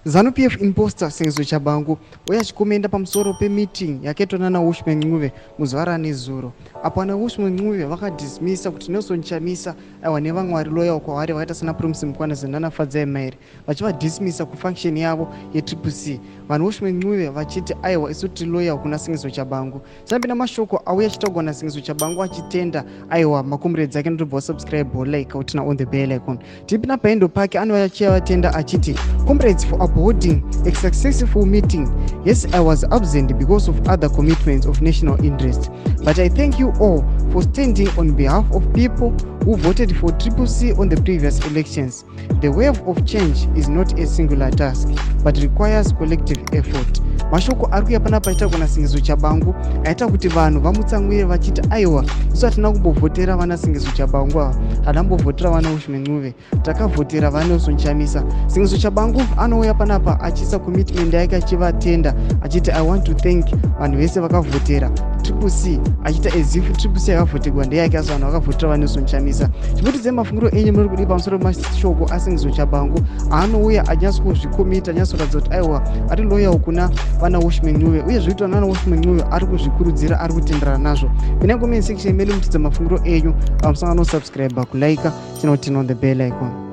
Zanu PF imposter Sengezo Tshabangu uye achikomenda pamusoro pemeeting yakaitwa nana Welshman Ncube muzuva ranezuro apo ana Welshman Ncube vakadismissa kuti Nelson Chamisa aiwa nevamwe vari loyal kwavari vakaita sana Promise Mkwananzi nana Fadzai Maire vachivadismissa kufunction yavo yeTriple C. Vanhu Welshman Ncube vachiti aiwa isu tiri loyal kuna Sengezo Tshabangu. Tinapinda mashoko auya achitaurwa naSengezo Tshabangu achitenda aiwa makomrades ake anotobva wasubscribe like utina on the bell icon. Tipinda paendo pake anouya achivatenda achiti comrades for upholding a successful meeting. Yes, I was absent because of other commitments of national interest, but I thank you all for standing on behalf of people who voted for Triple C on the previous elections. The wave of change is not a singular task, but requires collective effort. Mashoko ari kuuya panapa aitaurwa naSengezo Tshabangu aita kuti vanhu vamutsamwire vachiti aiwa isu hatina kumbovhotera vana Sengezo Tshabangu ava, hatina kumbovhotera vana Welshman Ncube, takavhotera vaNelson Chamisa. Sengezo Tshabangu anouya panapa achiisa commitment yake achivatenda achiti I want to thank vanhu vese vakavhotera Triple C, achiita as if Triple C yakavhoterwa ndeyake asi vanhu vakavhotera vaNelson Chamisa. Chimbotiudzai mafungiro enyu muri kudii pamusoro pemashoko aSengezo Tshabangu aanouya anyatso kuzvikomita anyatsokuratidza kuti aiwa ari loyal kuna vana Welshman Ncube uye zvikuitwa nana Welshman Ncube ari kuzvikurudzira ari kutenderana nazvo. Pinai comment section medu mutiudze mafungiro enyu pamusangano, subscribe, kulike, chinoturn on the bell icon.